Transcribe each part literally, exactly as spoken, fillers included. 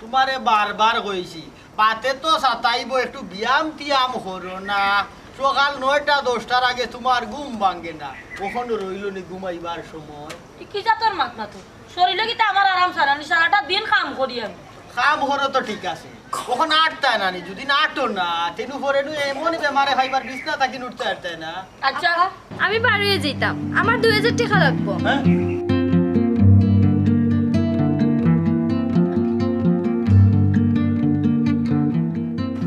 তুমারে বারবার কইছি, বাতে তো সাতাইবো, একটু বিয়াম টিয়াম করো না। সকাল নয়টা দশটার আগে তুমার ঘুম ভাঙ্গে না, অখনো রইলো নি ঘুমাইবার সময়। ই কি জাতর মাত মাতো? শরীলে কিতা আমার আরাম ছাড়া নি? সারাটা দিন কাম করি আমি। কাম করো তো ঠিক আছে, অখন আটতায় না নি, যদি না আটো না, তেনু পরে নু এমন বেমারে ফাইবার বিছনা থাকি উঠতে পারতায় না। আচ্ছা, আমি বার অইয়া যাইতাম, আমার দুই হাজার টেকা লাগবো। হ্যাঁ?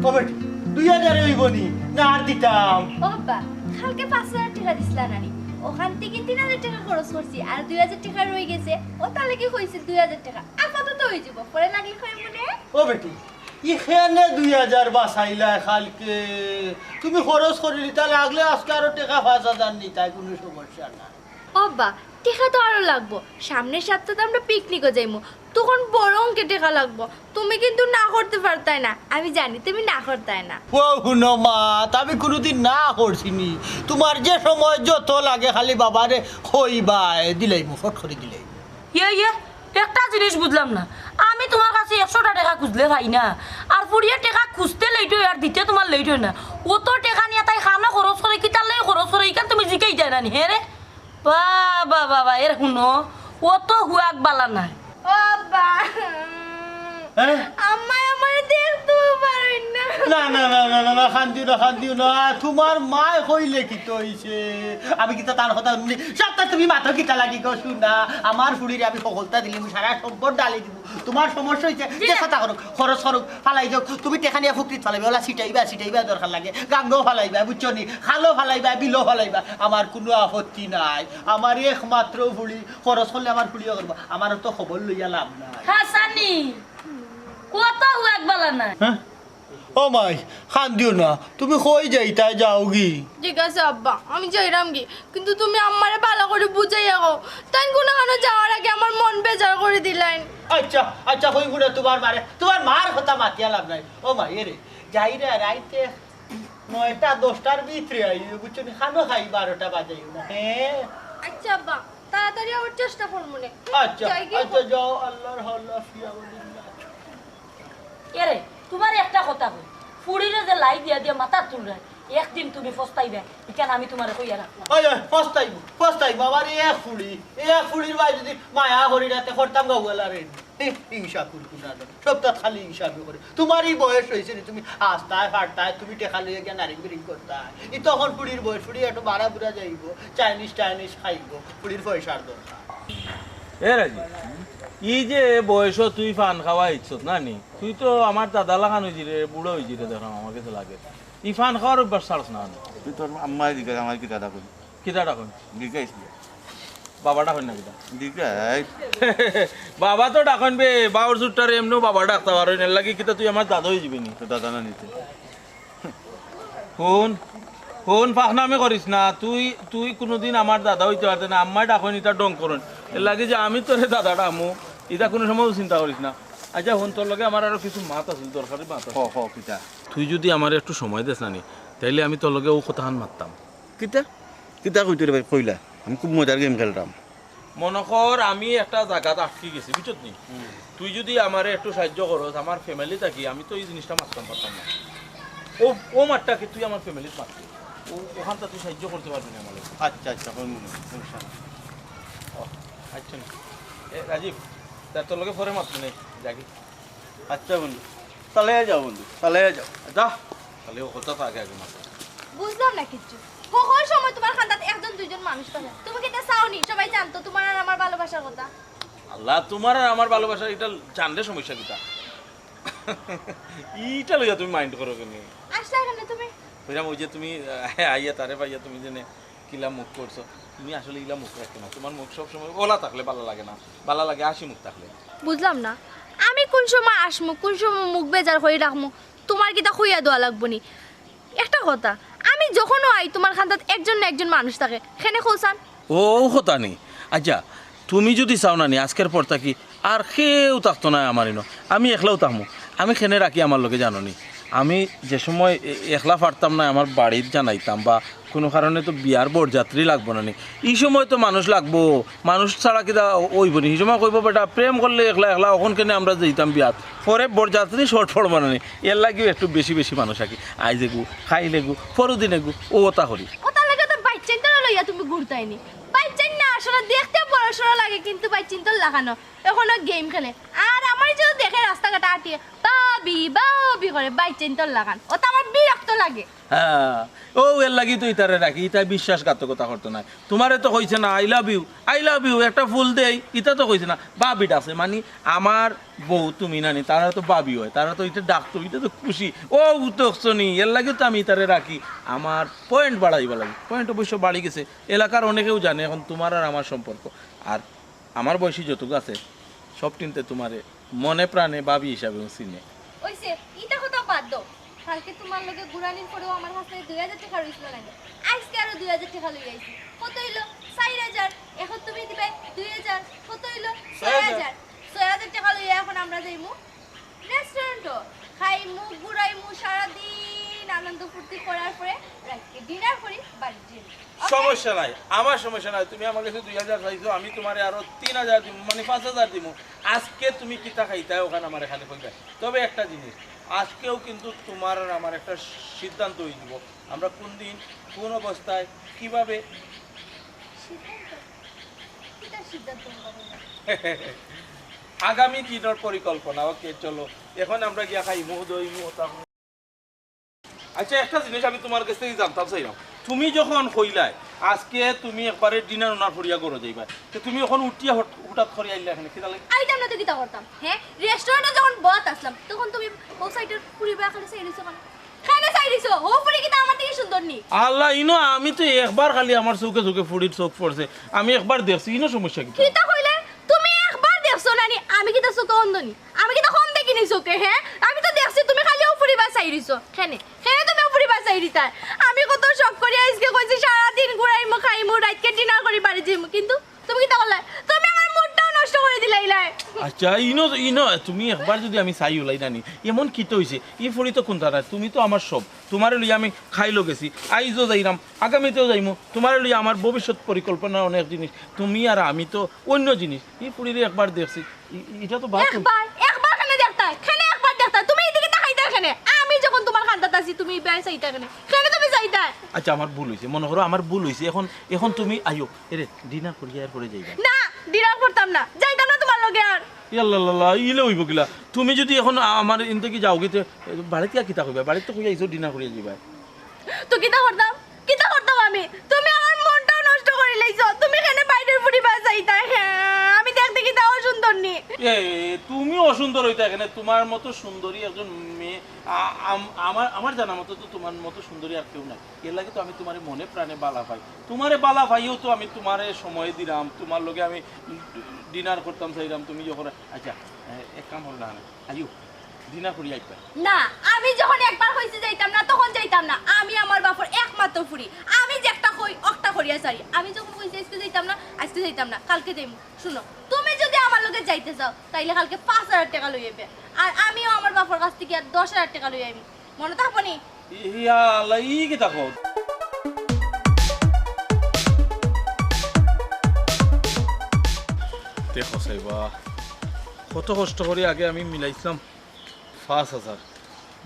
ও বেটি, দুই হাজারে অইবো নি, না আর দিতাম? ও আব্বা, কালকে পাঁচ হাজার টেকা দিছলা না নি? অখান থাকি তিন হাজার টেকা খরচ করছি, আর দুই হাজার টেকা রই গেছে, অতার লাগি কইছি দুই হাজার টেকা। আপাতত অই যাইবো, পরে লাগলে কইমু নে। ও বেটি, ইখানে দুই হাজার বাচাইলায় কালকে, তুমি খরচ করি নিতায়, লাগলে আজকে আরো টেকা পাঁচ হাজার নিতায়, কুনু সমস্যা না। ও আব্বা, টেকা তো আরো লাগবো, সামনের সপ্তাহে তো আমরা পিকনিকো যাইমু, তখন বড় অঙ্কে টেকা লাগবো। তুমি কিন্তু না করতে পারতায় না, আমি জানি তুমি না করতায় না। ও হুনো মাত, আমি কুনুদিন না করছি নি। তুমার যে সময় যত লাগে খালি বাবারে কইবায়, দিলাইমু, ফট করি দিলাইমু। ইয়ে, ইয়ে, একটা জিনিস বুঝলাম না। আমি তুমার কাছে একশোটা টেকা খুঁজলে পাই না, আর ফুড়িয়ে টেকা খুঁজতে লেট অয় আর দিতে তুমার লেট অয় না। অত টেকা নিয়া তাই কানো খরচ করে, কিতার লাগি খরচ করে, ইখান তুমি জিকাইতায় না নি, হে রে? বাবা, বাবা, এরে হুনো, অত হুয়াক বালা নায়। ও আব্বা, হ্যাঁ? আম্মায় আমারে দেখতেও পারইন না। না, না, না, কান্দিও না, কান্দিও না। তুমার মায় কইলে কিতা অইছে? আমি কিতা তার কথা হুনছি? সবতা তুমি মাতো কিতা লাগি গো, হুনো না। আমার ফুড়িরে আমি হকলতা দিলিমু, সারা সম্পদ ঢালি দিমু। তুমার সমস্যা অইছে, যে সাতা করুক, খরচ করুক, ফালাই দেউক। তুমি টেকা নিয়া ফুকরিত ফালাইবায়, অলা ছিটাইবায়, ছিটাইবায় দরকার লাগে। গাঙ্গো ফালাইবায়, বুঝছো নি? খালো ফালাইবায়, বিলো ফালাইবায়। আমার কুনু আপত্তি নাই। আমার একমাত্র ফুড়ি, খরচ করলে আমার ফুড়িয়ে করবো। আমার তো খবর লইয়া লাভ নাই। হাসানি, কত হুয়াক বালা নায়। হ্যাঁ? ও মাই, কান্দিও না, তুমি কই যাইতায় যাওগি? ঠিক আছে আব্বা, আমি যাইরামগি, কিন্তু তুমি আম্মারে বালা করি বুঝাইয়া কও, তাইন কুনুখানো যাওয়ার আগে আমার মন বেজার করি দিলাইন। আচ্ছা, আচ্ছা, কইমু না তুমার মারে, তুমার মার কথা মাতিয়া লাভ নাই। ও মাই, এরে, যাইরা রাইতে নয়টা দশটার ভিতরে আইও, বুঝছো নি? কানো খাই বারোটা বাজাইও না, হ্যাঁ? আচ্ছা আব্বা, তাড়াতাড়ি আওয়ার চেষ্টা করমু নে। আচ্ছা, যাইগি আচ্ছা, যাও, আল্লাহর হাওলা ফি আমানিল্লাহ। এরে, তুমারে একটা কথা কই, ফুড়িরে যে লাই দিয়া দিয়া মাথাত তুলরায়, একদিন তুমি পস্তাইবায়, ইখান আমি তুমারে কইয়া রাখলাম। ওই, ওই, পস্তাইমু, পস্তাইমু, আমার এক ফুড়ি, এক ফুড়ির বায় যদি মায়া করি না, তে করতাম গাউয়ালারে। হি, হিংসা কুনকুনানো, সবতাত খালি হিংসা আমি করি। তুমার ই বয়স অইছে নি, তুমি আস্তায় ফাড়তায়, তুমি টেকা লইয়া গিয়া নারিং বিরিং করতায়। ই তখন ফুড়ির বয়স, ফুড়ি একটু বাড়া বুড়া যাইবো, চাইনিজ টাইনিজ খাইবো, ফুড়ির পয়সার দরকার। এ রাজি, ই যে বয়সো তুই পান খাওয়া ইচ্ছত না নি? তুই তো আমার দাদা লাখান অইজিরে, বুড়া অইজিরে দেখরাম আমার গেছে লাগে। ই পান খাওয়ার অভ্যাস ছাড়স না নি? তুই তোর আম্মারে জিগাইস, আমার কিতা ডাকইন? কিতা ডাকইন? জিগাইস না। বাবা ডাকইন না কিতা? জিগাইস। বাবা তো ডাকইন বে, বাউর জুট্টারে এমনেও বাবা ডাকতা পারইন, এরলাগি কিতা তুই আমার দাদা অইযিবি নি? তো দাদা না নিতে। হুন, হুন, ফাখনামি করিস না। তুই, তুই কুনুদিন আমার দাদা অইতে পারতে না। আম্মায় ডাকইন, ইতা ঢং করইন। এরলাগি যে আমি তোরে দাদা ডাকমু, ইতা কুনু সময়ও চিন্তা করিস না। আচ্ছা, হুন, তোর লগে আমার আরো কিছু মাত আছিল, দরকারি মাত আছিল। হ, হ, কিতা? তুই যুদি আমারে একটু সময় দেস না নি, তাইলে আমি তোর লগে অউ কথাখান মাততাম। কিতা? কিতা কইতো রে ভাই, কইলা? আমি খুব মজার গেম খেলরাম। মনো কর, আমি একটা জাগাত আটকি গেছি, বুঝছত নি? হুম। তুই যুদি আমারে একটু সাহায্য করস, আমার ফ্যামিলি থাকি, আমি তো ই জিনিসটা মাততাম পারতাম না। অউ, অউ মাতটা কি তুই আমার ফ্যামিলিত মাততে? অউ, অখানতা তুই সাহায্য করতে পারবি নি আমারে? আচ্ছা, আচ্ছা, কইমু নে, সমস্যা নাই। ও, আচ্ছা নি। এ, রাজীব, তে তোর লগে পরে মাতমু নে, যাগি। আচ্ছা বন্ধু, চালাইয়া যাও বন্ধু, চালাইয়া যাও। যা, খালি অউ কথা থাকে আগে মাথাত। বুঝলাম না কিচ্ছু। হকল সময় তুমার কান্দাত একজন দুইজন মানুষ থাকে। তুমি কিতা চাও নি সবাই জানতো তুমার আর আমার ভালোবাসার কথা? আল্লাহ, তুমার আর আমার ভালোবাসা ইটা জানলে সমস্যা কিতা? ইটা লইয়া তুমি mind করো কেনে? আসলা কেনে তুমি? কইরাম অউ যে তুমি, আহ, আইয়া তারে পাইয়া তুমি যেনে কিলা মুখ করছো, তুমি আসলে ইলা মুখ রাখো না। তুমার মুখ সব সময় ওলা থাকলে ভালা লাগে না, ভালা লাগে হাসি মুখ থাকলে। বুঝলাম না, আমি কুন সময় আসমু, কুন সময় মুখ বেজার করি রাখমু, তুমার কিতা কইয়া দেওয়া লাগবো নি? একটা কথা, আমি যখনও আই তুমার কান্দাত একজন না একজন মানুষ থাকে, কেনে কও চাইন? ও, অউ কথা নি। আচ্ছা, তুমি যুদি চাও না নি, আজকের পর থাকি আর কেউ থাকতো নায় আমার ইনো, আমি একলাউ থাকমু। আমি কেনে রাখি আমার লগে জানো নি? আমি যে সময় এ-, একলা পারতাম না, আমার বাড়িত জানাইতাম বা কুনু কারণে তো বিয়ার বরযাত্রী লাগবো না নি, ই সময় তো মানুষ লাগবো। মানুষ ছাড়া কিতা অইবো নি? হি সময় কইবো, "বেটা, প্রেম করলে একলা একলা, অখন কেনে আমরা যাইতাম বিয়াত, পরে বরযাত্রী short পড়বো না নি।" এর লাগিও একটু বেশি বেশি মানুষ আঁকি। আইজ এগু, কাইল এগু, পরদিন এগু, অউ অতা করি। অতার লাগি তো বাইচ্চাইন্তরে লইয়া তুমি ঘুরতায় নি। বাইচ্চাইন না, আসলে দেখতে বড় সড় লাগে, কিন্তু বাইচ্চাইন্তর লাখান অখনো game খেলে। আর আমারে যদি দেখে রাস্তাঘাটে আটিয়া, "ভাবি, ভাবি" করে, বাইচ্চাইন্তর লাখান। অতা আমার বিরক্ত লাগে। হ্যাঁ, অউ এর লাগি তো ইতারে রাখি, ইতায় বিশ্বাসঘাতকতা করতো নায়। তুমারে তো কইছে না, "I love you, I love you, একটা ফুল দেই", ইতা তো কইছে না। ভাবি ডাকছে, মানি আমার বউ তুমি নানি, তারা তো ভাবি অয়, তারা তো ইতা ডাকতো, ইতা তো খুশি। অউ দেখছো নি, এর লাগি তো আমি ইতারে রাখি। আমার point বাড়াইবার লাগি, point অবশ্য বাড়ি গেছে, এলাকার অনেকেউ জানে অখন তুমার আর আমার সম্পর্ক। আর আমার বয়সী যতগু আছে, সব টিনতে তুমারে মনে প্রাণে ভাবি হিসাবে চিনে। অইছে, ইতা কথা বাদ দেও। কালকে তুমার লগে ঘুরানির পরেও আমার কাছে দুই হাজার টেকা রইছিল না নি? আইজকে আরো দুই হাজার টেকা লই আইছি। কত অইলো? চাইর হাজার। অখন তুমি দিবায় দুই হাজার। কত অইলো? ছয় হাজার। ছয় হাজার টেকা লইয়া অখন আমরা যাইমু restaurant-ও। খাইমু, ঘুরাইমু, সারাদিন আনন্দ ফুর্তি করার পরে রাইতকে dinner করি, বাড়ি যাইমু। Okay? সমস্যা নাই, আমার সমস্যা নাই। তুমি আমার কাছে দুই হাজার চাইছো, আমি তুমারে আরো তিন হাজার দিমু, মানি পাঁচ হাজার দিমু। আইজকে তুমি কিতা খাইতায় অখান আমারে খালি কইবায়। তবে একটা জিনিস, আইজকেও কিন্তু তুমার আর আমার একটা সিদ্ধান্ত অইযিবো, আমরা কুন দিন, কুন অবস্থায়, কিভাবে। সিদ্ধান্ত? কিতা সিদ্ধান্ত নিবা কইলা? আগামী দিনর পরিকল্পনা। Okay, চলো, অখন আমরা গিয়া খাইমু, দইমু, অতা। আচ্ছা, একটা জিনিস আমি তুমার কাছ থাকি জানতাম চাইরাম, তুমি যখন কইলায় আইজকে তুমি একবারে dinner উনার করিয়া ঘরো যাইবায়, তে তুমি অখন উঠিয়া হঠ-, হুটাৎ করি আইলায় কেনে, কিতা লাগি? আইতাম না তো কিতা করতাম, হে? Restaurant-ও যখন বওয়াত আছলাম, তখন তুমি অউ side-র ফুরিবায় খালি চাই রইছো কেনে? কেনে চাই রইছো? অউ ফুরি কিতা আমার থাকি সুন্দর নি? আল্লাহ, ইনো আমি তো একবার খালি আমার চউখে চউখে ফুরির চউখ পড়ছে, আমি একবার দেখছি, ইনো সমস্যা কিতা? কিতা কইলে? তুমি একবার দেখছো না নি? আমি কিতা চউখে অন্ধ নি? আমি কিতা কম দেখি নি চউখে, হে? আমি তো দেখছি তুমি খালি অউ ফুরিবায় চাই রইছো। কেনে? কেনে তুমি অউ ফুরিবায় চাই রইতায়? আমি কত শখ করি আইজকে কইছি সারাদিন ঘুরাইমু, খাইমু, রাইতকে dinner করি বাড়ি যাইমু, কিন্তু তুমি কিতা করলায়? তুমি আমার mood-টাও নষ্ট করি দিলাইলায়। আচ্ছা, ইনো, ইনো, তুমি একবার যুদি আমি চাই উলাই নানি, এমন কিতা অইছে? ই ফুরি তো কুন্তা নায়, তুমি তো আমার সব। তুমারে লইয়া আমি কাইলও গেছি, আইজও যাইরাম, আগামীতেও যাইমু। তুমারে লইয়া আমার ভবিষ্যৎ পরিকল্পনা অনেক জিনিস, তুমি আর আমি তো অইন্য জিনিস। ই ফুরিরে একবার দেখছি, ই-, ইটা তো বাদ। একবার, একবার কেনে দেখতায়? কেনে একবার দেখতায়? তুমি ইদিকে তাকাইতায় কেনে? আমি যখন তুমার কান্দাত আছি, তুমি ইবায় চাইতায় কেনে? কেনে তুমি চাইতায়? আচ্ছা, আমার ভুল অইছে, মনো করো আমার ভুল অইছে। অখন, অখন তুমি আইও, এরে dinner করিয়া এরপরে যাইবা। না, dinner করতাম না, যাইতাম না তুমার লগে আর। ইয়াল্লা, লা, লা, ইলে অইবো কিলা? তুমি যুদি অখন আ-, আমার ইন থাকি যাওগি, তে বাড়িত গিয়া কিতা কইবা? বাড়িত তো কইয়া আইছো dinner করিয়া যাইবা। তো কিতা করতাম? কিতা করতাম আমি? তুমি আমার মনটাও নষ্ট করিলাইছো। তুমি কেনে বাইরের ফুরিবায় চাইতায়? হে, আমি দেখতে কিতা অসুন্দর নি? এ, তুমি অসুন্দর অইতায় কেনে? তুমার মতো সুন্দরী একজন মেয়ে, আ-, আম-, আমার, আমার জানা মতো তো তুমার মতো সুন্দরী আর কেউ নাই। এর লাগি তো আমি তুমারে মনে প্রাণে বালা পাই। তুমারে বালা পাইয়াউ তো আমি তুমারে সময় দিরাম, তুমার লগে আমি dinner করতাম চাইরাম, তুমি যখন, আচ্ছা, এ, এক কাম করো না, আইও, dinner করি আইবা। না, আমি যখন একবার কইছি যাইতাম না, তখন যাইতাম না। আমি আমার বাপর একমাত্র ফুরি। আমি যেকটা কই, অকটা করিয়া ছাড়ি। আমি যখন কইছি আইজকে যাইতাম না, আইজকে যাইতাম না, কালকে যাইমু। হুনো, তুমি যুদি আমার লগে যাইতে চাও, তাইলে কালকে পাঁচ হাজার টেকা লই আইবায়। আর আমিও আমার বাপর কাছ থাকি আর দশ হাজার টেকা লই আইমু। মনো থাকবো নি? ইয়া আল্লাহ, ই কিতা কও? দেখো সাইবা, কত কষ্ট করি আগে আমি মিলাইছলাম পাঁচ হাজার।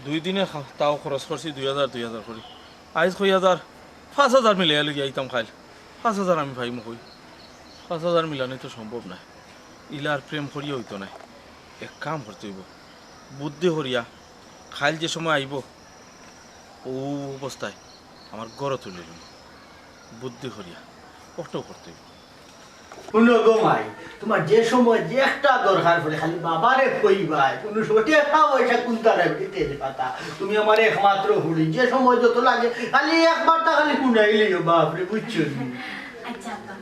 দুই দিনে খা-, তাও খরচ করছি দুই হাজার, দুই হাজার করি। আইজ কই হাজার, পাঁচ হাজার মিলাইয়া লইয়া আইতাম কাইল। পাঁচ হাজার আমি পাইমু কই? পাঁচ হাজার মিলানি তো সম্ভব নায়। ইলা আর প্রেম করিয়া অইতো নায়। এক কাম করতে অইবো, বুদ্ধি করিয়া কাইল যে সময় আইবো, অউ অবস্থায় আমার ঘরো তুলি লইমু। বুদ্ধি করিয়া অটাউ করতে অইবো। হুনো গো মাই, তুমার যে সময় যে একটা দরকার পড়ে খালি বাবারে কইবায়, কুনু সঠিক পয়সা কুন্তা নাই, তেজ পাতা। তুমি আমার একমাত্র ফুরি, যে সময় যত লাগে খালি একবার তা খালি হুনাইলাইও বাপরে, বুঝছো নি? আচ্ছা আব্বা,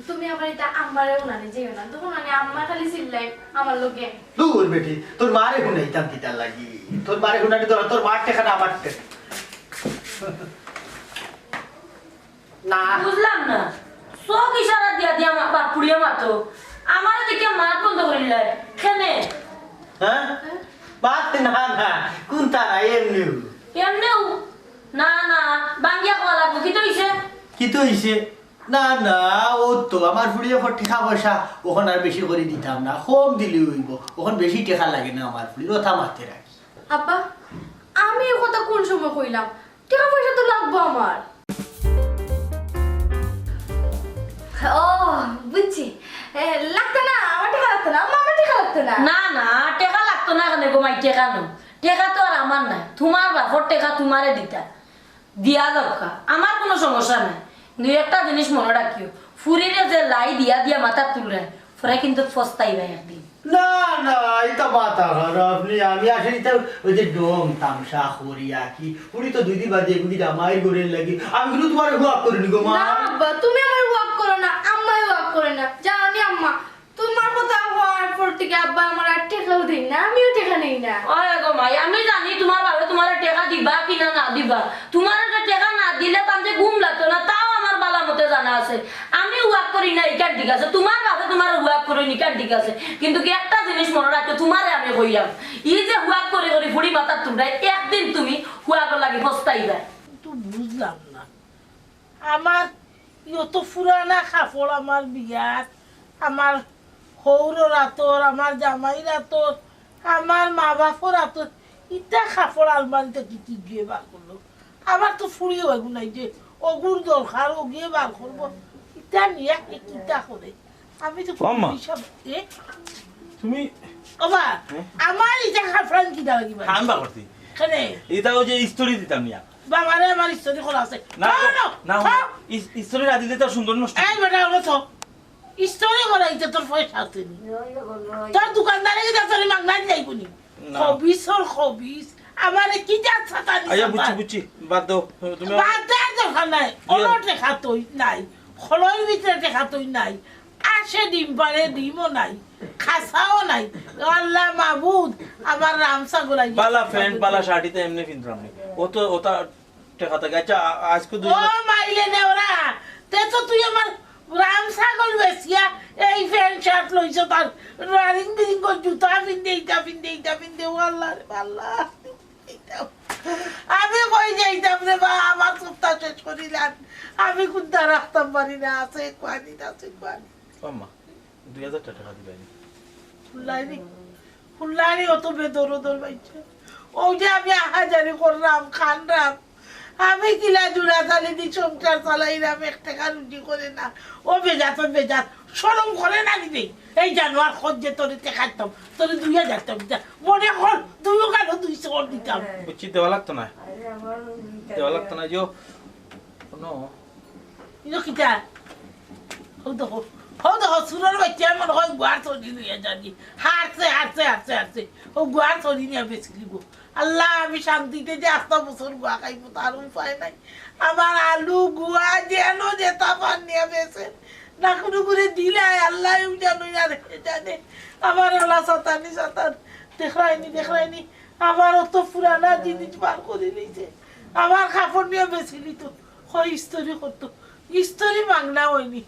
তুমি আবার ইতা আম্মারে হুনানি যাইও না, তখন মানে আম্মা খালি চিল্লাইন আমার লগে। দূর বেটি, তোর মারে হুনাইতাম কিতার লাগি? তোর মারে হুনানি দরকার, তোর মার টেকা না আমার টেকা। না। বুঝলাম না, চউখ ইশারা দিয়া দিয়া মা-, বাপুড়িয়ে মাতো। আমারে দেখিয়া মাত বন্ধ করিলায়। কেনে? হ্যাঁ? পাত না, না, কুন্তা না, এমনেউ। এমনেউ? না, না, ভাঙ্গিয়া কওয়া লাগবো। কিতা অইছে? কিতা অইছে? না, না, অউ তো আমার ফুড়িয়ে কর টেকা পয়সা অখন আর বেশি করি দিতাম না, কম দিলেউ অইবো। অখন বেশি টেকা লাগে না আমার ফুড়ির, অতা মাথাত রাখিস। আব্বা, আমি ই কথা কুন সময় কইলাম? টেকা পয়সা তো লাগবো আমার। ও, বুঝছি। এ, লাগতো না, আমার টেকা লাগতো না, আম্মা, আমার টেকা লাগতো না। না, না, টেকা লাগতো না কেনে গো মাই, টেকা নু। টেকা তো আর আমার নায়, তুমার বাপর টেকা তুমারে দিতা। দিয়া যাউক্কা, আমার কুনু সমস্যা নাই। কিন্তু একটা জিনিস মনো রাখিও, ফুড়িরে যে লাই দিয়া দিয়া মাথাত তুলরায়, পরে কিন্তু পস্তাইবায় একদিন। না, না, ইতা মাথা খারাপ নি। আমি আসলে ইতা অউ যে ঢং তামশা করি আর কি। ফুড়ি তো দুই দিন বাদে এগুলি জামাইর ঘরর লাগি। আমি কিন্তু তুমারে হুয়াক করি নি গো মা। না আব্বা, তুমি আমারে হুয়াক করো না, আম্মায় হুয়াক করে না। জানো নি আম্মা, তুমার কথা কওয়ার পর থাকি আব্বা আমার আর টেকাও দেইন না, আমিও টেকা নেই না। ওই গো মাই, আমি জানি তুমার বাপে তুমারে টেকা দিবা কি না, না দিবা। তুমারে টেকা না দিলে তান যে ঘুম লাগতো না, তাও আমার ভালা মতে জানা আছে। আমি হুয়াক করি না, ইখান ঠিক আছে, তুমার বাপে তুমারে হুয়াক করইন, ইখান ঠিক আছে। কিন্তু কি একটা জিনিস মনো রাখো, তুমারে আমি কইলাম, ই যে হুয়াক করি করি ফুড়ি মাথাত তুলরায়, একদিন তুমি হুয়াকর লাগি পস্তাইবায়। তো বুঝলাম না, আমার অত পুরানা কাপড় আমার বিয়ার, আমার হউরর আতর, আমার জামাইর আতর, আমার মা বাপর আতর, ইতা কাপড় আলমারিত কিতা গিয়ে বার করলো? আমার তো ফুড়িও এগু নাই যে অগুর দরকার, অগুয়ে বার করবো। ইতা নিয়া কে কিতা করে? আমি তো ও আম্মা। ফুড়ি সব, এ? তুমি ওবা, হ্যাঁ? আমার ইতা কাপড় কিতা লাগি বার? আমি বার করছি। কেনে? ইতা অউ যে ইস্ত্রি দিতাম নিয়া। বাবারে, আমার ইস্ত্রি করা আছে। না, না, না, না, না, না। ইস-, ইস্ত্রি না দিলে তো সুন্দর নষ্ট। এই বেটা, ওরা তো ইস্ত্রি করা, ইতা তোর পয়সা আছে নি? তোর দোকানদারে কিতা তোরে মাগনা দিলাইবো নি? না। খবিসর খবিস, আমারে কিতা ছাতা নি আইয়া, ছাতা? বুঝছি, বুঝছি, বাদ দেও, তুমি বাদ দেওয়ার দরকার নাই, ইয়ে। কোনো টেকা তৈ নাই, খলর ভিতরে টেকা তৈ নাই, আসে ডিম পারে, ডিমও নাই, খাসাও নাই। আল্লাহ মাবুদ, আমার রাম ছাগল আইয়া বালা প্যান্ট, বালা শার্ট ইতা এমনে পিনতাম নি। ও তো, ওতা টেকা থাকে। আচ্ছা, আ-, আজকে দুই ও মাইলে নেওরা, তে তো তুই আমার রাম ছাগল বেচিয়া এই প্যান্ট শার্ট লইছস, তার রারিং বিরিং করে জুতা পিন্দে, ইটা পিন্দে, ইটা পিন্দে, ও আল্লাহ রে আল্লাহ। আমি কই যাইতাম রে বা, আমার সপ্তাহ শেষ করিলাম, আমি কুন্তা রাখতাম পারি না, আছে কোয়ানি, আছে কোয়ানি। ও আম্মা, দুই হাজার টেকা দিবায় নি। ফুল্লাইনি, ফুল্লাইনি অত বেদরদর বাইচ্চা। অউ যে আমি আহাজারি কররাম, কানরাম। আমি কিলা জুড়া চালি দি সংসার চালাইরাম, এক টেকা রুজি করে না। ও বেজাত, ও বেজাত, শরম করে না নি বে? এই জানোয়ার খোঁজ যে তোরে টেকাইতাম, তোরে দুই হাজার টেকা দিতাম। মনে কর, দুইও গালো দুইশো করি দিতাম। বুঝছি, দেওয়া লাগতো না। দেওয়া লাগতো না, যে কোনো ইনো কিতা? হউ দেখো, হউ দেখো, চুরর বাইচ্চা মনে কয় গুয়ার ছড়ি নিয়া যাবি। হারছে, হারছে, হারছে, হারছে। অউ গুয়ার ছড়ি নিয়া বেচিলিবো। আল্লাহ, আমি শান্তিতে যে আস্তা বছর গুয়া খাইমু, তার উপায় নাই। আমার আলু, গুয়া, যেন যেতা পান নিয়া বেচের। না কুনু করে দিলাই, আল্লাহ জানে, না রে জানে। আমার ওলা সাতানি সাতান। দেখরায়নি, দেখরায়নি। আমার অত পুরানা জিনিস বার করি লইছে। আমার কাপড় নিয়া বেচিলিতো। কয় ইস্ত্রি করতো। ইস্ত্রি মাগনা অয়নি।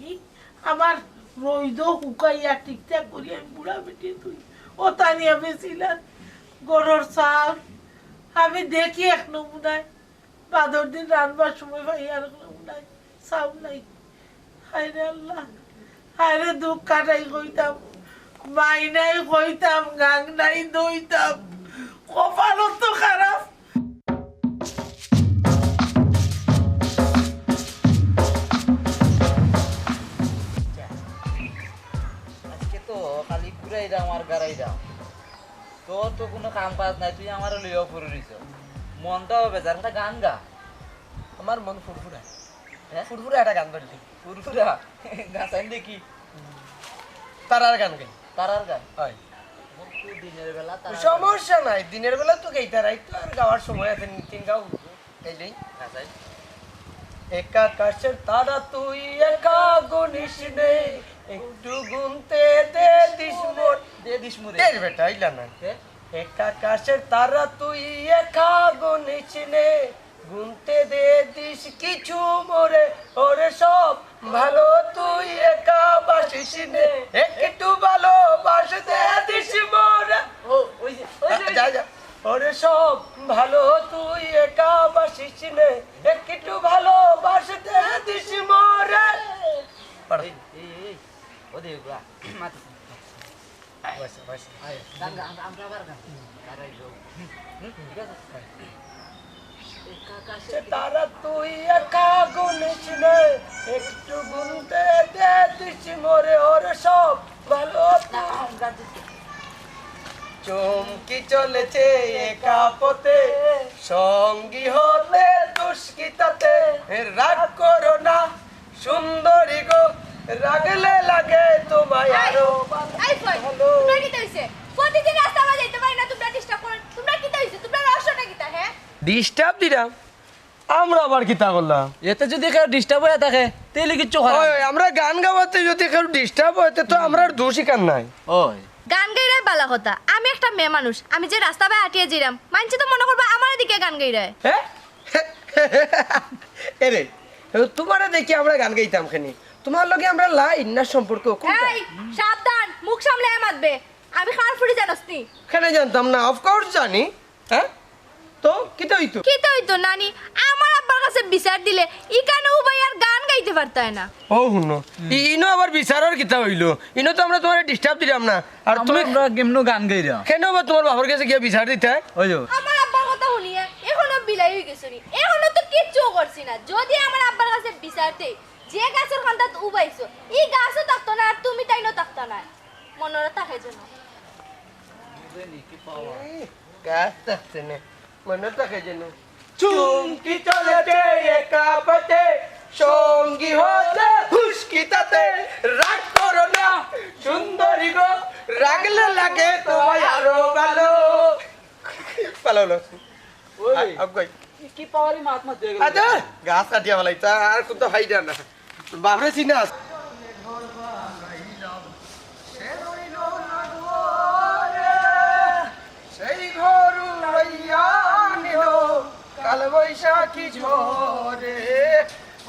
আমার রইদো হুকাইয়া ঠিকঠাক করি আমি বুড়া বেটি তুই। অতা নিয়া বেচিলাম। ঘরর চাউল। আমি দেখি এক নমুনায়। বাদর দিন রানবার সময় পাই আর নাই, চাউল নাই। হায় রে আল্লাহ, হায় রে দুখ কাটাই কইতাম, মাই নাই কইতাম, গাং নাই দইতাম। কপাল তো খারাপ। আজকে তো খালি ঘুরাইরাম আর গাড়াইরাম। তোর তো কুনু কাম কাজ নাই, তুই আমারে লইয়া পড়ি রইছস। মনটাও বেজার, একটা গান গা। আমার মন ফুরফুরা। হ্যাঁ? ফুরফুরা একটা গান পারলি। ফুরফুরা? গাছাইন দেখি। তারার গান গাই। তারার গান? হয়। তুই দিনের বেলা তারার গান। সমস্যা নাই, দিনের বেলা তো গাইতারাই তো, আর গাওয়ার সময় আছে, তিন গাও। এই নেই, না যাই। এক আকাশের তারা তুই একা গুনিস নে, একটু গুনতে দে দিস মোর। দে দিস মোরে। এর বেটা, আইলা না। কে? এক আকাশের তারা তুই একা গুনিস নে, গুনতে দে দিস কিছু মোরে, ওরে সব ভালো তুই একা বাসিস নে, একটু ভালোবাস দে দিস মোরে। ও, ওই যে, ওই যে, ওই যে। যা, যা। সব ভালো তুই একা বাসিস নে, একটু ভালোবাসতে দিস মরে। এই, এই, এই, ও দে, ওগুলা, মাথা। বসো, বসো। আয়, গান, গান, আমরা আবার গান। তারাই লোক। হুম, ঠিক আছে? একা আকাশে সে তারা তুই একা গুনিস নে, একটু গুনতে দে দিস মরে ওর সব ভালো। না, গান দিতে। চুমকি চলেছে একা পথে, সঙ্গী হতে দুষ্কৃতাতে। রাগ করো না সুন্দরী গো, রাগলে লাগে তোমায় আরো এই কই, ভালো। তোমরা কিতা অইছে? প্রতিদিন রাস্তা বায় যাইতে পারি না, তোমরা ডিস্টার্ব করো। তোমরা কিতা অইছে? তোমরা রহস্যটা কিতা, হ্যাঁ? Disturb dirham? আমরা আবার কিতা করলাম? এতে যদি কেউ ডিস্টার্ব অইয়া থাকে, তাইলে কিচ্ছু করার ওই, নাই। আমরা গান গাওয়াতে যদি কেউ ডিস্টার্ব অয়, তে তো আমরার দোষ ইখান নাই। ওই। গান গাইরায় বালা কথা। আমি একটা মেয়ে মানুষ, আমি যে রাস্তা বায় আটিয়া যাইরাম, মাইনষে তো মনো করবা আমার দিকে গান গাইরায়। হ্যাঁ? এরে, তোমারে দেখি আমরা গান গাইতাম কেনে? তোমার লগে আমরার লাইন না সম্পর্ক কোনটা? এই, সাবধান, মুখ সামলাইয়া মাতবে। আমি কার ফুড়ি জানোস নি? কেনে জানতাম না, অফকোর্স জানি। হ্যাঁ? তো কিতা অইতো? কিতা অইতো নানি? আমার আব্বার কাছে বিচার দিলে ইখানো উবাইয়া আর গান গাইতে পারতায় না। ও হুনো, ই-, ইনো আবার বিচারর কিতা অইলো? ইনো তো আমরা তোমারে ডিস্টার্ব দিরাম না। আর তুমি আমরা কেমনে গান গাইরাম? কেনে আবার তোমার বাবার কাছে গিয়া বিচার দিতায়? ওই যে। আমার আব্বার কথা হুনিয়া এখনো বিলাই অইগেছো নি? এখনো তো কিচ্ছু করছি না। যদি আমার আব্বার কাছে বিচার দেই, যে গাছর কান্দাত উবাইছো, ই গাছও থাকতো না, আর তুমি তাইনও থাকতা না। মনো থাকে যেন। বুঝেনি কি পাওয়া? এই, গাছ থাকছে না, মনো থাকে যেন। চুমকি চলেছে একা পথে, সঙ্গী হতে খুশকি তাতে। রাগ করো না সুন্দরী গো, রাগলে লাগে তোমায় আরো ভালো। ভালো হলো। ওই, আ-, আগুয়াই। কি পাওয়ারি মাত মাত দিয়ে গেল? আচ্ছা, গাছ কাটিয়া ফালাইতা, আর কোন তো হাইডা না। বাপরে চিনাস? সেই ঘর উড়াইয়া নিল কাল বৈশাখী ঝড়ে,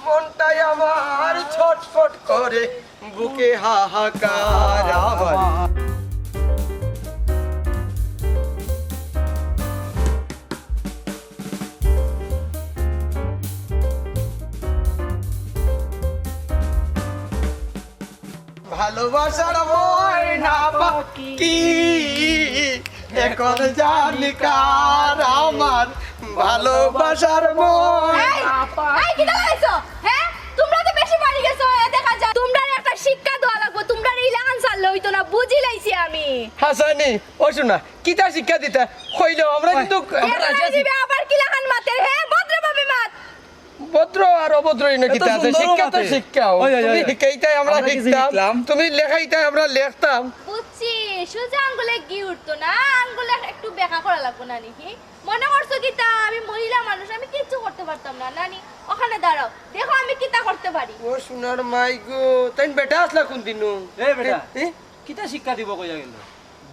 মনটাই আমার ছটফট করে, বুকে হাহাকার আমার। ভালোবাসার ময়না পাখি, এখন জানি কার আমার ভালোবাসার ময়না এই, পাখি। এই, কিতা লাগাইছো? হ্যাঁ? তোমরা তো বেশি বাড়ি গেছো, এ দেখা যায়। তোমরারে একটা শিক্ষা দেওয়া লাগবো, তোমরারে ইলাখান ছাড়লে অইতো না, বুঝি লাইছি আমি। হাসানি, ও শোনা, কিতা শিক্ষা দিতা? কইলেও আমরা ওই, কিন্তু আমরা এ রাজি আছি। দিবে আবার কিলাখান মাতের, হ্যাঁ? ভদ্রভাবে মাত। ভদ্র আর অভদ্র ইনো কিতা আছে? শিক্ষা তো শিক্ষা। ওই, ওই, ওই, তুমি ওই। শিখাইতায় আমরা আমরা কিছু শিখতাম, শিখলাম। তুমি লেখাইতায় আমরা লেখতাম। বুঝছি, সোজা আঙ্গুলে ঘি উঠতো না, আঙ্গুলে একটু বেঁকা করা লাগবো না নি? মনে করছো কিতা আমি মহিলা মানুষ, আমি কিচ্ছু করতে পারতাম না? নানি, ওখানে দাঁড়াও, দেখো আমি কিতা করতে পারি। ও সোনার মাই গো, তাইন বেটা আছলা কোন দিনও? এ বেটা, এ, এ? কিতা শিক্ষা দিব কইয়া গেল?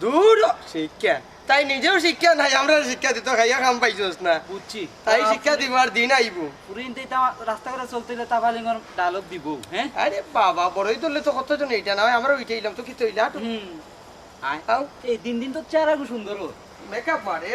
দূর, শিক্ষা। তাই নিজেও শিক্ষা নাই, আমরা শিক্ষা দিত, খাইয়া কাম পাইছস না। বুঝছি। তাই শিক্ষা দিবার দিন আইবো। পুরিন তো ইতা রাস্তা করে চলতে হইলে তা ফালিঙ্গর ডালক দিব, হ্যাঁ? আরে বাবা, বড়ই ধরলে তো কতজন এইটা না হয়, আমরা উঠাইলাম তো কি তৈলা? হুম। আয়। আও। এই দিন দিন তো চেহারাগু সুন্দর ও। মেকআপ মারে।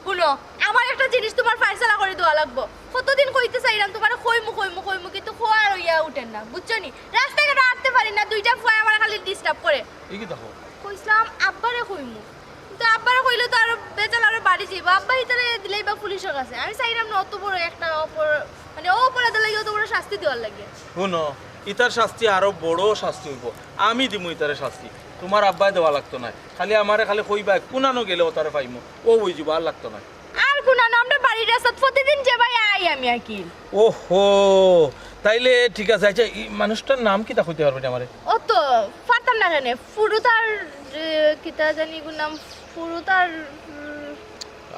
হুনো, আমার একটা জিনিস তুমার ফায়সালা করি দেওয়া লাগবো। কতদিন কইতে চাইরাম তুমারে কইমু, কইমু, কইমু, কিন্তু কওয়ার অইয়া উঠের না, বুঝছো নি? রাস্তাঘাটে আটতে পারি না, দুইটা ফুয়ায় আমারে খালি ডিস্টার্ব করে। ই কিতা কও? কইছলাম আব্বারে কইমু, কিন্তু আব্বারে কইলে তো আরো বেজাল আরো বাড়ি যাইবো। আব্বা ইতারে দিলাইবা পুলিশর কাছে। আমি চাইরাম না অত বড় একটা অপর-, মানে অপরাধর লাগি অত বড় শাস্তি দেওয়ার লাগি। হুনো, ইতার শাস্তি আরো বড় শাস্তি অইবো। আমি দিমু ইতারে শাস্তি, তুমার আব্বায় দেওয়া লাগতো নায়। খালি আমারে খালি কইবায়, কুনানো গেলে অতারে পাইমু, অউ অইযিবো, আর লাগতো নায়। আর কুনানো, আমরার বাড়ির রাস্তাত প্রতিদিন যে বায় আই আমি আকিল। ওহো, তাইলে ঠিক আছে। আচ্ছা, ই মানুষটার নাম কিতা কইতে পারবায় আমারে? ও তো পারতাম না কেনে, ফুরুতার, এ, কিতা জানি ইগুর নাম, ফুরুতার, উম,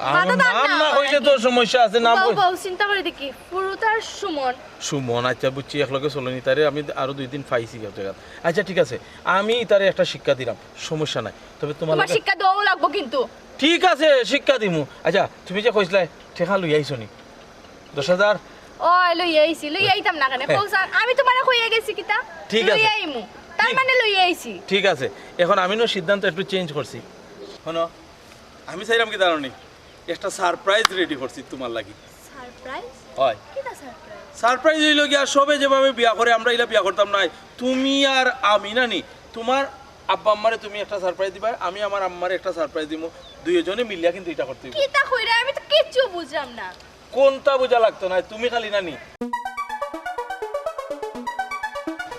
আমার মাথাত আর নাম না না কইলে তো সমস্যা আছে, নাম বউ, কই- বউ, চিন্তা করি দেখি, ফুরুতার সুমন। সুমন, আচ্ছা বুঝছি, একলগে চলইন, ইতারে আমি আরো দুই দিন পাইছি এক জাগাত। আচ্ছা ঠিক আছে, আমি ইতারে একটা শিক্ষা দিলাম, সমস্যা নাই। তবে তুমার তুমার লগে শিক্ষা দেওয়াও লাগবো কিন্তু। ঠিক আছে, শিক্ষা দিমু। আচ্ছা, তুমি যে কইছলায় টেকা লইয়া আইছো নি? দশ হাজার? ও, লইয়া আইছি, লইয়া আইতাম না কেনে? কও চাইন, আমি তুমারে কইয়া গেছি কিতা? ঠিক আছে। লইয়া আইমু। তার ঠিক। মানে লইয়া আইছি। ঠিক আছে, এখন আমি নু সিদ্ধান্ত একটু চেঞ্জ করছি। হুনো, আমি চাইরাম কিতা জানো নি? একটা সারপ্রাইজ রেডি করছি তোমার লাগি। সারপ্রাইজ? হয়। কিতা সারপ্রাইজ? সারপ্রাইজ অইলো গিয়া, সবে যেভাবে বিয়া করে আমরা ইলা বিয়া করতাম নায়। তুমি আর আমি নানি, তোমার আব্বা আম্মারে তুমি একটা সারপ্রাইজ দিবা, আমি আমার আম্মারে একটা সারপ্রাইজ দিমু। দুইজনে মিলিয়া কিন্তু ইটা করতে অইবো। কিতা কইরা? আমি তো কিচ্ছু বুঝলাম না। কোনটা বুঝা লাগতো নায়, তুমি খালি নানি।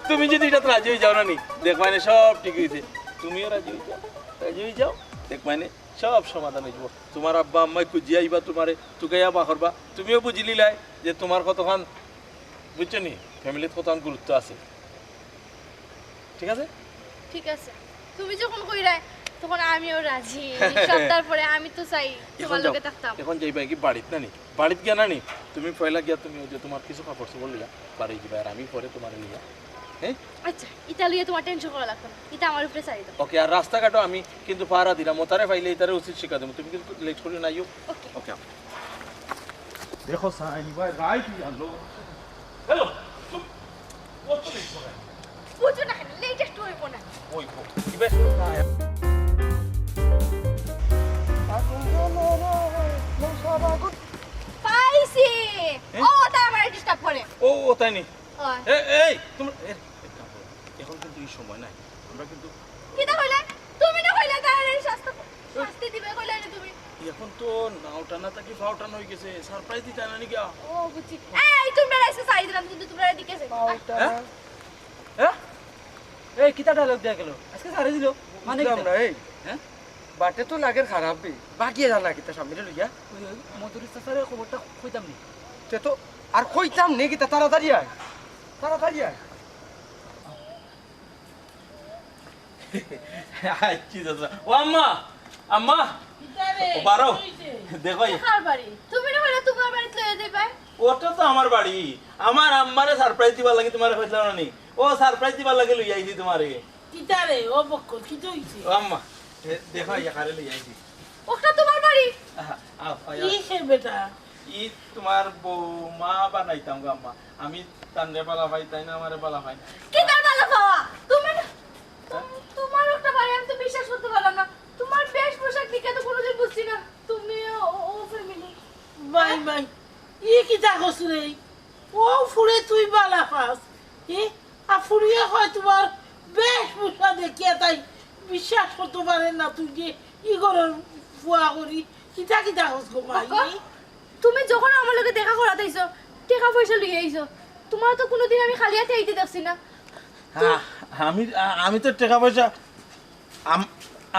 তুমি যদি ইটাত রাজি অই যাও নানি, দেখবায়নে সব ঠিক অইছে। তুমিও রাজি অই যাও, রাজি অই যাও, দেখবায়নে সব সমাধান অই যাইবো। তোমার আব্বা আম্মায় খুঁজিয়া আইবা তোমারে, তুকাইয়া বার করবা। তুমিও বুঝিলিলায় যে তোমার কতখান, বুঝছো নি, ফ্যামিলিত কতখান গুরুত্ব আছে। ঠিক আছে? ঠিক আছে, তুমি যখন কইরায়, তখন আমিও রাজি। সপ্তাহ পরে আমি তো চাই তোমার লগে থাকতাম। এখন যাইবা কি বাড়িত নানি? বাড়িত গিয়া নানি, তুমি পয়লা গিয়া তুমি ওই যে তোমার কিছু কাপড় চোপড় লইয়া বাড়ি দিবা, আর আমি পরে তোমারে লইয়া। হ্যাঁ? আচ্ছা, ইটা লইয়া তোমার টেনশন করা লাগতো না, ইটা আমার উপরে ছাড়ি দাও। ওকে, আর রাস্তাঘাটো আমি কিন্তু পাহারা দিলাম, ও তারে পাইলে ইতারে উচিত শিক্ষা দেবো। তুমি কিন্তু লেট করিও না, আইও। ওকে। ওকে। দেখো সাইন ভাই, রাইট ইয়ালো। হ্যালো। ও তো লেট করে। বুঝো না কেন, লেট একটু হইব না। ওই গো। ইবে। পাইছি। এ? ও, ওটা আমার ডিস্টার্ব করে। ও, ও তাই নি? ওই। এ, এই, তোমরা, এ, এক কাম করো। এখন কিন্তু এই সময় নাই। আমরা কিন্তু কিতা কইলে? তুমি না কইলে তার এই শাস্তি, শাস্তি দিবে কইলে না তুমি? এখন তো নাও টানা থাকি ফাও টানা হয়ে গেছে, সারপ্রাইজ দিতে না নাকি? ও, বুঝছি। এই, তোমরা এসে সাইড দিলাম, কিন্তু তোমরা এদিকে এসে। হ্যাঁ? হ্যাঁ? এই কিতা ডায়লগ দিয়া গেল? আজকে সারি দিল। মানে বুঝলাম কিতা? না, এই হ্যাঁ? বাটে তো লাগের খারাপ বে, বাগিয়ে যা না কিতা সামনে লইয়া। ওই, ওই মধুর চাচারে খবরটা কইতাম নি। তে তো আর কইতাম নে কিতা, তাড়াতাড়ি আয়, তাড়াতাড়ি আয়। আচ্ছা, চাচা। ও আম্মা, আম্মা, ও বারো। দেখো, এই কার বাড়ি? তুমি না কইলে তোমার বাড়িতে লইয়া যাইবাই? ওটা তো আমার বাড়ি। আমার আম্মারে সারপ্রাইজ দিবার লাগি তোমারে কইছিলাম না নি? ও সারপ্রাইজ দিবার লাগি লই আইছি তোমারে। কিতা রে, ও বক্কর, কিতা হইছে? ও আম্মা, এ, দেখো, ইয়া কারে লই আইছি। ওটা তোমার বাড়ি? আহা, আও, আও, আও। কি সে বেটা? ই তোমার বৌমা বানাইতাম গো আম্মা। আমি তানরে বালা পাই, তাই না আমারে বালা পাই। কি তার বালা পাওয়া? তুমি না, তুম-, তোমার একটা বাড়ি, আমি তো বিশ্বাস করতে পারলাম না। তোমার বেশ পোশাক দেখে তো কোনোদিন বুঝছি না তুমি ও, ও ফ্যামিলি। ভাই, ভাই, ই কিতা কস রে? ও ফুড়ে তুই বালা পাস? ই, আর ফুড়িয়ে হয় তোমার বেশ পোশাক দেখিয়া তাই বিশ্বাস করতে পারে না তুই যে ই ঘরর ফুয়া করি। কিতা কিতা কস গো ভাই? বাবা, তুমি যখন আমার লগে দেখা করাত আইছো, টেকা পয়সা লইয়া আইছো, তোমার তো কোনোদিন আমি খালি হাতে আইতে দেখছি না। আ-, আমি, আ-, আমি তো টেকা পয়সা, আম-,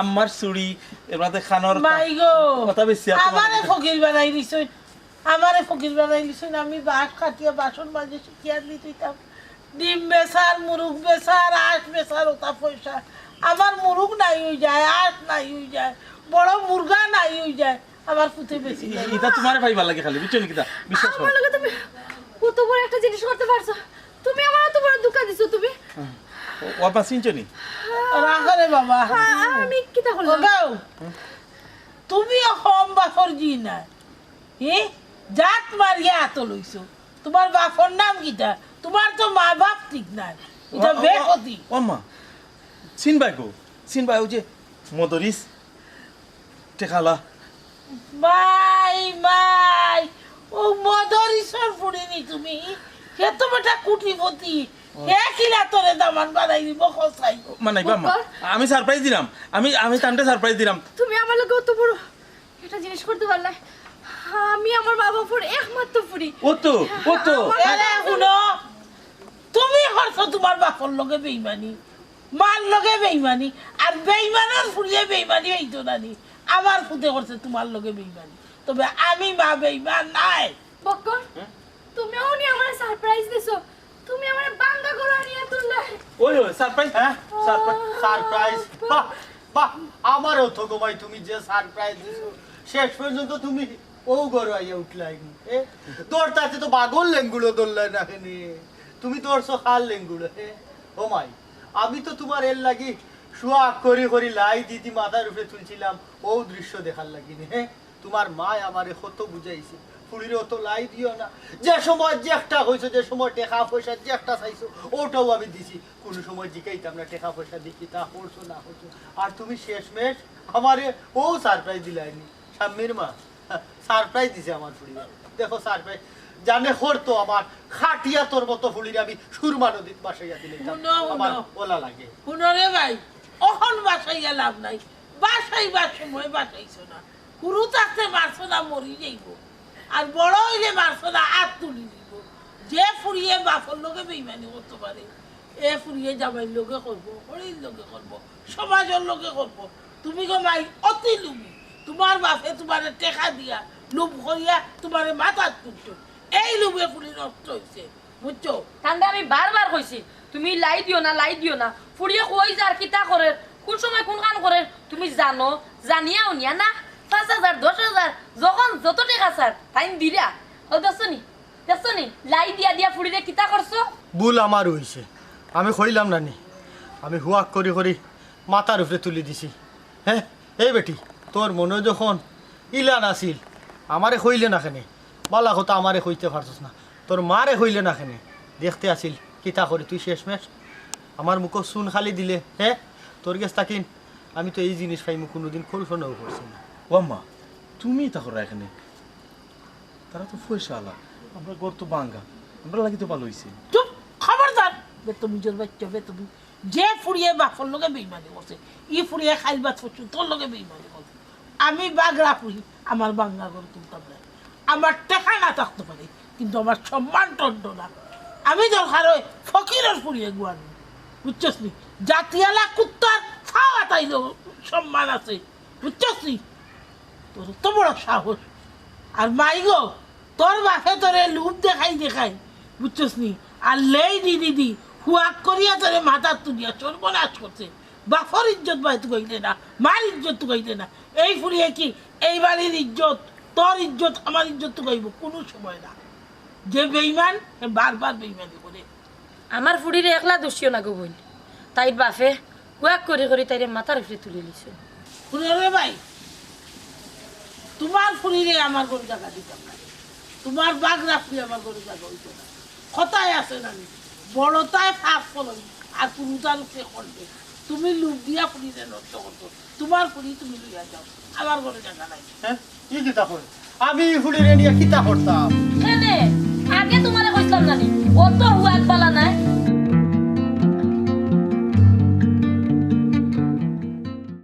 আম্মার চুড়ি, এর মধ্যে খানোর কা-, মাই গো, কথা বেশি আর তোমার আমারে কাছে। ফকির বানাই দিছইন, আমারে ফকির বানাই দিছইন। আমি বাঁশ কাটিয়া বাসন মাঝে শিখিয়া দি দিতাম, ডিম বেচার, মুরুগ বেচার, আঁশ বেচার, ওটা পয়সা। আমার মুরুগ নাই হই যায়, আঁশ নাই হই যায়, বড় মুরগা নাই হই যায়, আমার পুতে বেশি ই-, ইটা তোমারে পাইবার লাগে খালি, বুঝছো নি কিতা? বিশ্বাস করো। আমার লগে তুমি কত বড় একটা জিনিস করতে পারছো, তুমি আমার অত বড় ধোঁকা দিছো তুমি। ও, ও আব্বা চিনছো নি? রাখো রে বাবা। আ-, আমি কিতা ও করলাম? গাও, তুমিও কম বাপর জি না। হি? জাত মারিয়া আতো লইছো। তোমার বাপর নাম কিতা? তোমার তো মা বাপ ঠিক নাই। ইটা ও, ও, বেকতি। ও আম্মা, চিন ভাই গো, চিন ভাই, ওই যে মদরিস, টেকালা। মাই, মাই, ও মদরিসর ফুড়ি নি তুমি? হে তো বেটা কুটিপতি। হে কিলা তোরে দামান বানাই দিব কসাই। মানে, আম্মা, বক্কর। আমি সারপ্রাইজ দিলাম, আমি, আমি তানরে সারপ্রাইজ দিলাম। তুমি আমার লগে অত বড় একটা জিনিস করতে পারলে। আমি আমার মা বাপর একমাত্র ফুড়ি। ও তো, ও তো। আমার এরে হুনো, তুমি করছো তোমার বাপর লগে বেইমানি, মার লগে বেইমানি, আর বেইমানর ফুড়িয়ে বেইমানি হইতো না নি। আমার ফুতে করছে তোমার লগে বেইমানি, তবে আমি মা বেইমান নাই। বক্কর, তুমিও নি আমারে সারপ্রাইজ দিছো, তুমি আমারে বাঙ্গা করে আনিয়া তুললে। ওই, ওই, সারপ্রাইজ। হ্যাঁ? Surprise, surprise. বাহ, বাহ, আমারও তো গো ভাই তুমি যে সারপ্রাইজ দিছো, শেষ পর্যন্ত তুমি ও ঘরে আইয়া উঠলাই। এ, দৌড়তাতে তো বাগর লেঙ্গুড়ো দৌড়লাই না কেনে? তুমি দৌড়ছো কার লেঙ্গুড়ো, হে? ও মাই, আমি তো তোমার এর লাগি শুয়া করি করি লাই দিদি মাথার উপরে তুলছিলাম, ও দৃশ্য দেখার লাগি নে, হে? তোমার মায় আমারে কত বুঝাইছে, ফুড়িরে অত লাই দিও না। যে সময় যে একটা কইছো, যে সময় টেকা পয়সা যে একটা চাইছো, ওটাও আমি দিছি। কোনো সময় জিকাইতাম না টেকা পয়সা দিয়ে কিতা করছো না করছো। আর তুমি শেষমেশ আমারে ও সারপ্রাইজ দিলাইনি। শাম্মীর মা, সারপ্রাইজ দিছে আমার ফুড়িরে। দেখো সারপ্রাইজ, জানে খর তো আমার খাটিয়া তোর মতো ফুড়িরে আমি সুরমা নদীত বাসাইয়া দিলে হুনো, হুনো। আমার ওলা লাগে। হুনো রে ভাই, অখন বাসাইয়া লাভ নাই, বাসাইবার সময় বাসাইছো না। হুরু থাকতে মারছো না, মরি যাইবো। আর বড় অইলে মারছো না, আত তুলি দিবো। যে ফুড়িয়ে বাপর লগে বেইমানি করতো পারে, এ ফুড়িয়ে জামাইর লগে করবো, হড়ির লগে করবো, সমাজর লগে করবো। তুমি গো মাই অতি লুবি, তুমার বাপে তুমারে টেকা দিয়া, লুব করিয়া তুমারে মাথাত তুলতো। এই লুবে ফুড়ি নষ্ট অইছে, বুঝছো? তানরে আমি বারবার কইছি, তুমি লাই দিও না, লাই দিও না। ফুড়িয়ে কই যার, কিতা করের, কুন সময় কুন কাম করের, তুমি জানো, জানিয়াও নিয়া না। পাঁচ হাজার, দশ হাজার, যখন যত টেকা চার, তাইন দিরা। ও দেখছো নি, দেখছো নি, লাই দিয়া দিয়া ফুড়িরে কিতা করছো? ভুল আমার অইছে, আমি কইলাম না নি, আমি হুয়াক করি করি মাথার উপরে তুলি দিছি। হে, এই বেটি, তোর মনো যখন ইলা নাছিল, আমারে কইলে না কেনে? বালা কথা আমারে কইতে পারছস না, তোর মারে কইলে না কেনে? দেখতে আছিল কিতা করি তুই শেষমেশ। আমার মুখো চুন খালি দিলে, হে? তোর গেছ থাকিন আমি তো এই জিনিস পাইমু কুনুদিন কল্পনাও করছি না। ও আম্মা, তুমি ইতা কররায় কেনে? তারা তো পয়সাআলা, আমরার ঘর তো ভাঙ্গা, আমরার লাগি তো ভালা অইছে। চুপ, খবরদার! বেতমিজর বাইচ্চা, বেতমিজ। যে ফুড়িয়ে বাপর লগে বেইমানি করছে, ই ফুড়িয়ে খাইল বাদ পড়ছে, তোর লগে বেইমানি করছে। আমি বাগড়া ফুড়ি, আমার ভাঙ্গা ঘর তুলতাম না। আমার টেকা না থাকতো পারে, কিন্তু আমার সম্মান টনতো না। আমি দরকার অয় ফকিরর ফুড়িয়ে গুয়ানি, বুঝছস নি? জাতিয়ালা কুত্তার ফাও আতাইলেও সম্মান আছে, বুঝছস নি? তোর অত বড় সাহস। আর মাই গো, তোর বাপে তোরে লুব দেখাই দেখাই, বুঝছস নি? আর লেই দি দি দি, হুয়াক করিয়া তোরে মাথাত তুলিয়া সর্বনাশ করছে। বাপর ইজ্জত বায় তুকাইলে না, মার ইজ্জত তুকাইলে না। এই ফুড়িয়ে কি এই বাড়ির ইজ্জত, তোর ইজ্জত, আমার ইজ্জত তুকাইবো? কুনু সময় না। যে বেইমান, হে বারবার বেইমানি করে। আমার ফুড়িরে একলা দুষিও না গো বইন, তাইর বাপে হুয়াক করি করি তাইরে মাথার উপরে তুলি নিছে। হুনো রে ভাই, তুমার ফুড়িরে আমার ঘরো জাগা দিতাম না, তুমার বাগড়া ফুড়ি আমার ঘরো জাগা অইতো না। কথায় আছে না নি, বড়তায় পাপ করইন, আর কুনুতার উপরে করবে। তুমি লুব দিয়া ফুড়িরে নষ্ট করছো, তুমার ফুড়ি তুমি লইয়া যাও, আমার ঘরো জাগা নাই। হে? ই কিতা কয়? আমি ই ফুড়িরে নিয়া কিতা করতাম? কেনে? আগে তুমারে কইছলাম না নি? অত হুয়া